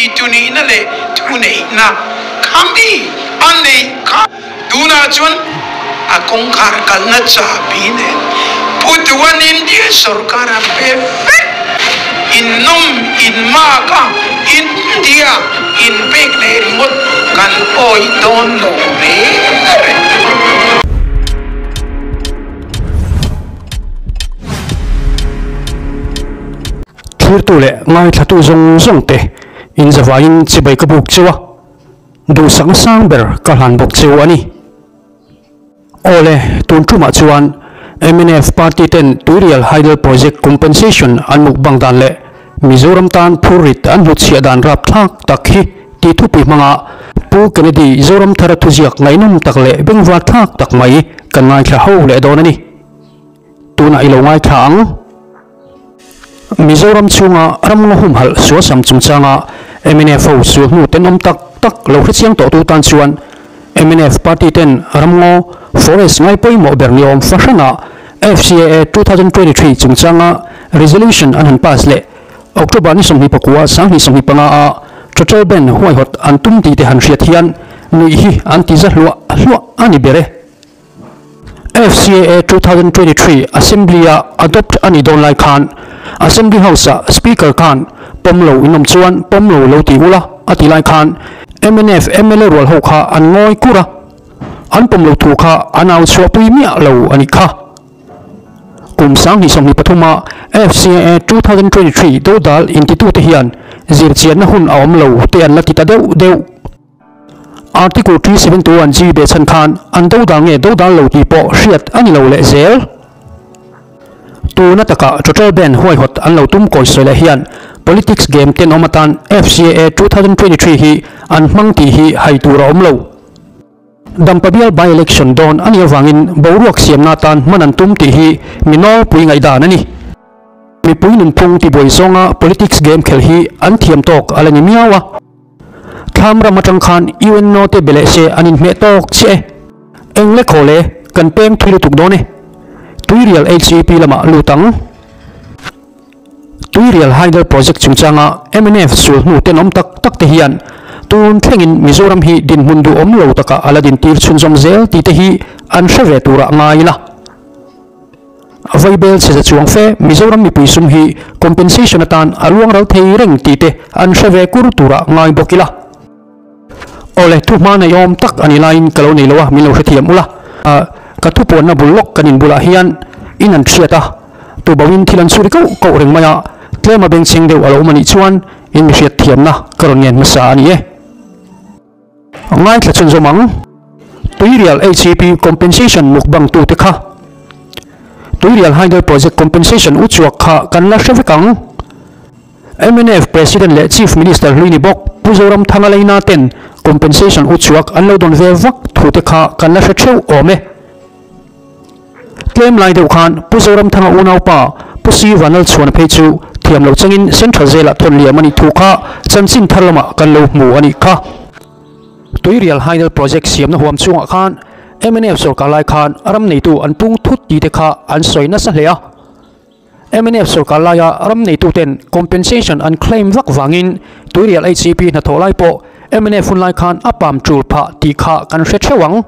neitu nihna leh thuneihna kha mi a neih kha. Tunah chuan a kawngkhar kalna chahbi nen Pu Duan India sorkar a pe vek. Innawm inmak a India inpek leh ringawt kan awih dawn lo reng reng. Thlirtu leh ngaithlatu zawng zawng te inzavaiin chibai ka buk cheu a. Duhsakna sang ber ka hlan bawk cheu a ni. Awle, tun tumah chuan mnf party ten Tuirial Hydel Project compensation an mukbang dan leh Mizoram tan phurrit an hnutchhiah dan rapthlak tak hi tih thupui hmanga Pu Kennedy Zoramthara thuziak ngaihnawm tak leh bengvarthlak tak mai kan ngaithla ho leh dawn a ni. Tunah i lo ngaithla ang. Mizoram chhunga ramngaw humhalh suasam chungchanga mnf ho sual hnu tenawm tak tak lo hrechiang tawhtu tan chuan mnf party ten ramngaw forest ngai pawimawh ber ni awm fahranah FCAA 2023 chungchanga resolution an han pass leh October ni 29 2025 a total ban huaihawt an tum tih te han hriat hian nuih hi an ti za hluah hluah a ni ber e. FCAA 2023 Assembly-a adopt a nih dawn lai khan Assembly House-ah Speaker khan pawm lo in awm chuan pawm lo lo ti ula a ti lai khan mnf mla rual ho kha an ngawi kur a, an pawm lo thu kha an au chhuahpui miah lo a nih kha. Kum 2023-a FCAA 2023 dodal intitute hian zirchianna hun a awm lo te an la ti ta deuh deuh. Article 371 G behchhan khan an dodal nge dodal lo tih pawh hriat a ni lo leh zel. Tuna takah total ban huaihawt an lo tum kawi sawi leh hian politics game tenawm atan FCAA 2023 hi an hmang tih hi hai tur a awm lo. Dampa bial by-election dawn a nih avangin boruak siamna atan hman an tum tih hi mi nawlpui ngaihdan a ni. Mipui nunphung tibuai zawnga politics game khelh hi an thiam tawk a la ni miau a. Thlam ram atang khan UNO te be leh se an inhmeh tawk chiah e. Eng le khaw le, kan peng thui lutuk dawn e. Tuirial HEP lamah lut ang. Tuirial Hydel Project chungchanga mnf sul hnu tenawm tak tak te hian tun thlengin Mizoram hi dinhmun duhawm lo takah a la dintir chhunzawm zel tih te hi an hre ve turah ngai ila. Vaibel chhe za chuang fe Mizoram mipui sum hi compensation atan a luang ral thei reng tih te an hre ve kur turah ngai bawk ila. Awle, thu hma nei awm tak a ni laiin ka lo nei lo a, min lo hrethiam ula. Ka thupuanna bul lawk kan inbulah hian in an hriat a, tubauhin thil an chhuri koh koh reng mai a, tlem a bengchheng deuh a lo awm a nih chuan in mi hriatthiamna ka rawn ngen hmasa a ni e. Ngaithla chhunzawm ang. Tuirial HEP compensation mukbang tute kha Tuirial Hydel Project compensation uchuak kha kan la hre vek ang. Mnf President leh Chief Minister hlui ni bawk Pu Zoramthanga Leina ten compensation uchuak an lo dawn ve vak thu te kha kan la hre theuh awm e. Tlem lai deuh khan Pu Zoramthanga unaupa Pu Si Vanlalchhuana phei chu thiam lo changin Central Jail-ah thawn liam a nih thu kha chanchin thar lamah kan lo hmu a nih kha. Tuirial Hydel Project siamna huam chungah khan mnf sorkar lai khan ram neitu an pung thut tih te kha an sawi nasa hle a. Mnf sorkar laia ram neituten compensation an claim vak vangin Tuirial HEP hnathawh lai pawh mnf hun lai khan a pam tul phah tih kha kan hre theuh ang.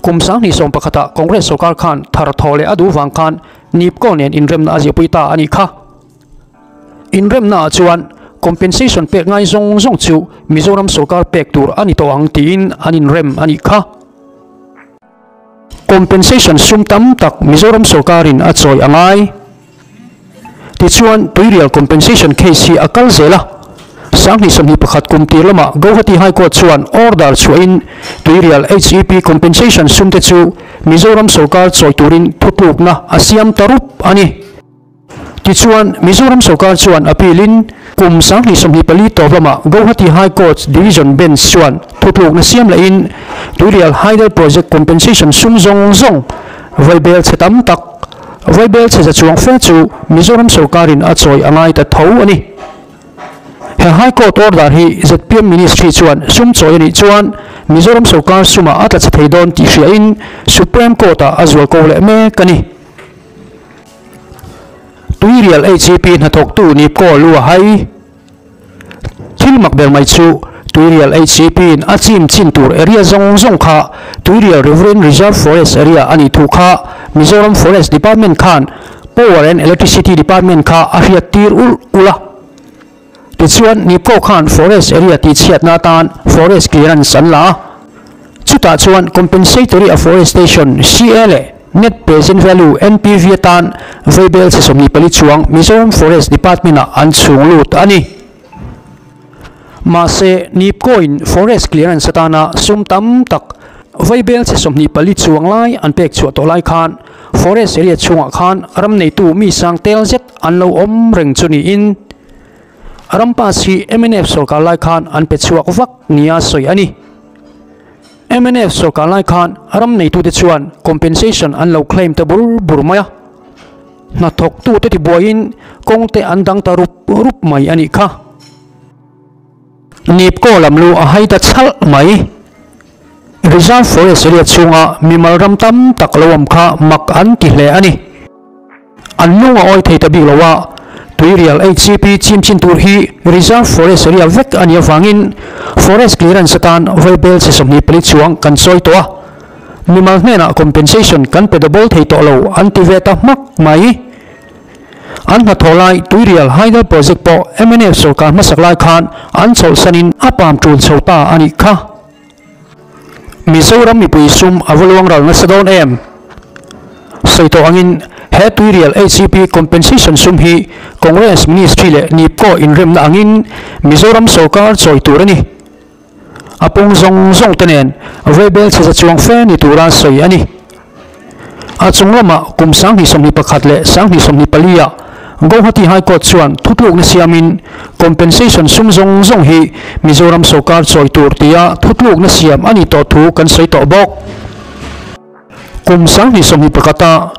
Kum 2011 ah Congress sorkar khan thar thaw leh a duh vang khan Nipco nen inremna a ziahpui ta a nih kha. Inremna ah chuan compensation pek ngai zawng zawng chu Mizoram sorkar pek tur a ni tawh ang tiin an inrem a nih kha. Compensation sum tam tak Mizoram sorkarin a chawi a ngai. Tichuan, Tuirial compensation case hi a kal zel a. 2021 kum tir lamah Guwahati High Court chuan order chhuahin Tuirial HEP compensation sum te chu Mizoram sorkar chawi turin thutlukna a siam ta rup a ni. Tichuan, Mizoram sorkar chuan appeal in kum 2024 tawp lamah Guwahati High Court Division Bench chuan thutlukna siam lehin Tuirial Hydel Project compensation sum zawng zawng vaibel chhe tam tak vaibel chhe za chuang fe chu Mizoram sorkarin a chawi a ngai ta tho a ni. He High Court order hi zpm Ministry chuan sum chawi a nih chuan Mizoram sorkar sumah a tla chhe thei dawn tih hriain Supreme Court-ah a zual ko leh mek a ni. Tuirial HEP hnathawktu Nipco lu a hai. mak ber mai chu Tuirial HCP in a chim chin tur area zawng zawng kha Tuirial Riverine Reserve Forest Area a nih thu kha Mizoram Forest Department khan Power and Electricity Department kha a hriat tir ulh ulh a. Tichuan Nipco khan Forest Area tihchhiatna atan Forest Clearance an la a. Chutah chuan Compensatory Afforestation, CA, leh Net Present Value, NPV, atan vaibel chhe 24 chuang Mizoram Forest Department-ah an chhung lut a ni. Mahse, Nipco-in Forest Clearance atana sum tam tak vaibel chhe 24 chuang lai an pek chhuah tawh lai khan Forest Area chhungah khan ram neitu mi sang tel zet an lo awm reng chu niin ram pass hi mnf sorkar lai khan an pe chhuak vak nia sawi a ni. Mnf sorkar lai khan ram neitute chuan compensation an lo claim ta bur bur mai a, hnathawktute tibuaiin kawngte an dang ta rup rup mai a nih kha. Nipko lam lu a hai ta chhalh mai. Reserve Forest area chhunga mimal ram tam tak lo awm kha mak an ti hle a ni. An lung a awi thei ta bik lo a, Tuirial HCP chim chin tur hi Reserve Forest area vek a nih avangin Forest Clearance atan vaibel chhe 24 chuang kan sawi tawh a, mimal hnenah compensation kan pe double thei tawh lo an ti ve ta hmak mai. An hnathawh lai Tuirial Hydel Project pawh mnf sorkar hmasak lai khan an chawlhsanin a pam tul chho ta a nih kha. Mizoram mipui sum a va luang ral nasa dawn em? Sawi tawh angin he Tuirial HCP compensation sum hi Congress Ministry leh Nipco inremna angin Mizoram sorkar chawi tur a ni. A pung zawng zawng te nen vaibel chhe za chuang fe ni tura sawi a ni. A chung lamah kum 2021 leh 2024 ah Gauhati High Court chuan thutlukna siamin compensation sum zawng zawng hi Mizoram sorkar chawi tur tia thutlukna siam a ni tawh thu kan sawi tawh bawk. Kum 2021 ah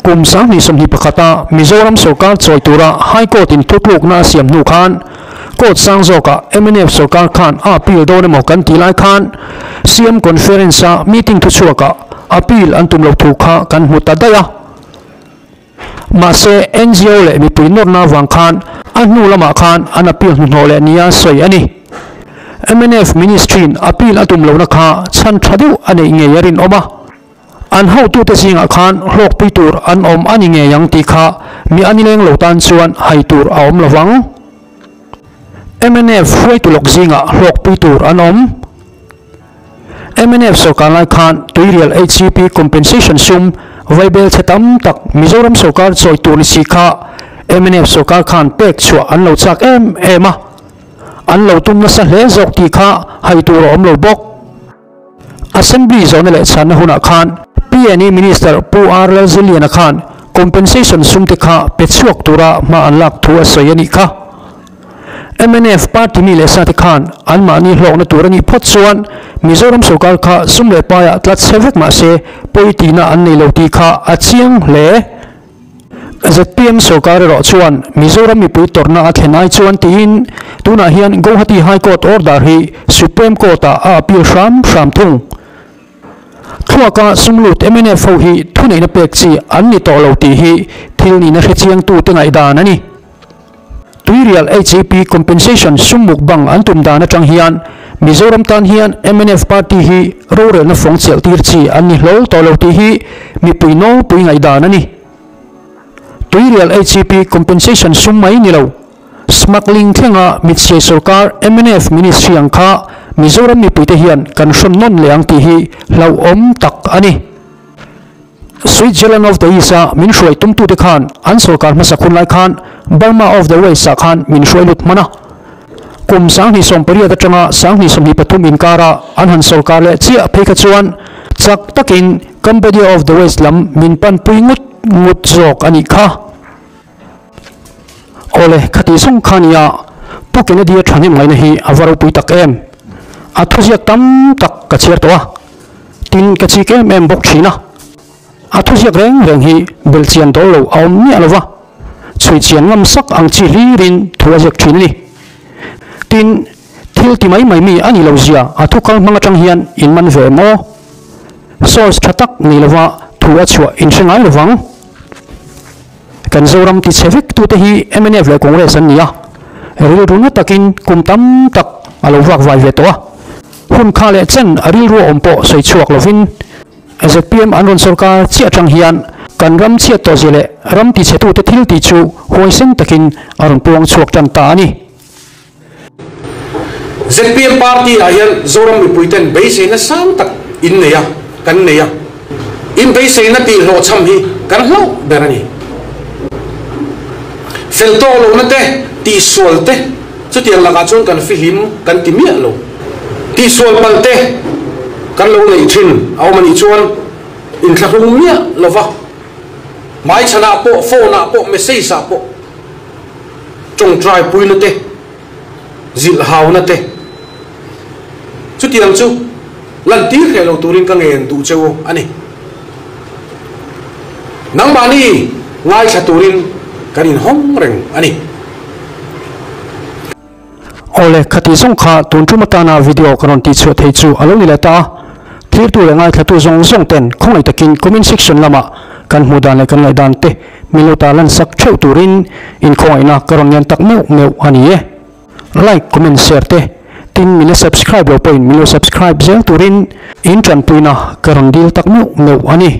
Kum 2021 ah Mizoram sorkar chawi tura High Court in thutlukna a siam hnu khan Court sang zawkah mnf sorkar khan a appeal dawn emaw kan tih lai khan CM Conference a meeting thuchhuakah appeal an tum lo thu kha kan hmu ta daih a. Mahse, NGO leh mipui nawrna avang khan a hnu lamah khan an appeal hnuhnawh leh nia sawi a ni. Mnf Ministry-in appeal a tum lohna kha chhan tha deuh a neih ngei a rinawm a. An hotute zingah khan hlawkpui tur an awm a ni ngei ang tih kha mi a nileng lo tan chuan hai tur a awm lovang. Mnf hruaitu lawk zingah hlawkpui tur an awm. Mnf sorkar lai khan Tuirial HCP compensation sum vaibel chhe tam tak Mizoram sorkar chawi tur ni si kha mnf sorkar khan pek chhuah an lo chak em em a, an lo tum nasa hle zawk tih kha hai tur a awm lo bawk. Assembly zawhna leh chhanna hunah khan PNE Minister Pu R Lalziliana khan compensation sum te kha pe chhuak tura hma an lak thu a sawi a nih kha. Mnf party mi leh sate khan anmahni hlawkna tur a nih phawt chuan Mizoram sorkar kha sum leh paiah tlat chhe vek mah se pawi tihna an nei lo tih kha a chiang hle. Zpm sorkar erawh chuan Mizoram mipui tawrhna a thlen ai chuan tiin tunah hian Gauhati High Court order hi Supreme Court-ah a appeal hram hram thung. Thluaka sum lut mnf ho hi thuneihna pek chi an ni tawh lo tih hi thil nihna hrechiangtute ngaihdan a ni. Tuirial HAP compensation sum mukbang an tum dan atang hian Mizoram tan hian mnf party hi rorelna fawng chelh tir chi an ni hlawl tawh lo tih hi mipui nawlpui ngaihdan a ni. Tuirial HAP compensation sum mai ni lo, smuggling thlenga mitchhiai sorkar mnf ministry ang kha Mizoram mipuite hian kan hrawn nawn leh ang tih hi hlauhawm tak a ni. Switzerland of the East a min hruai tumtute khan an sorkar hmasak hun lai khan Burma of the West ah khan min hruai lut hman a. Kum 2008 atanga 2023 inkara an han sorkar leh chiah phei kha chuan chak takin Cambodia of the West lam min panpui ngut ngut zawk a nih kha. Awle, khati zawng kha nia Pu Kennedy-a thahnem ngaihna hi a va ropui tak em! A thuziak tam tak ka chhiar tawh a, tin ka chik em em bawk thin a. A thuziak reng reng hi belchian dawl lo a awm miah lo va, chhuichian ngam sak ang chi hlirin thu a ziak thin a ni. Tin, thil ti mai mai mi a ni lo zia a thu kal hmang atang hian in man ve em aw? Source tha tak ni lova thu a chhuah in hre ngai lovang. Kan Zoram ti chhe vek tute hi mnf leh Congress an ni a. rilru na takin kum tam tak a lo vak vai ve tawh a. Hun kha leh chen a rilru a awm pawh sawi chhuak lovin zpm an rawn sawrkar chiah atang hian kan ram chhiat tawh zia leh ram tichhetute thil tih chu huaisen takin a rawn puang chhuak tan ta a ni. Zpm party ah hian Zoram mipuiten beiseina sang tak in nei a, kan nei a. In beiseina tih hlawhchham hi kan hlauh ber a ni. Fel tawk lohna te, tihsual te chutiang lakah chuan kan fihlim kan ti miah lo. Tihsual palh te kan lo neih thin a awm a nih chuan inthlahrung miah lova hmaichhanah pawh, phone ah pawh, message ah pawh, Tawngtai puina te, zilh hauna te, chutiang chu lantir hreh lo turin ka ngen duh che u a ni. Nangmahni ngaithla turin kan inhawng reng a ni. Awle, khati zawng kha tun tum atana video ka rawn tihchhuah thei chu a lo ni leh ta a. Thirtu leh ngaithlatu zawng zawng ten khawngaih takin comment section lamah kan hmuh dan leh kan ngaihdan te min lo tarlan sak theuh turin inkhawngaihna ka rawn ngen tak meuh meuh a ni e. Like, comment, share te tin min la subscribe lo pawhin min lo subscribe zel turin in tanpuina ka rawn dil tak meuh meuh a ni.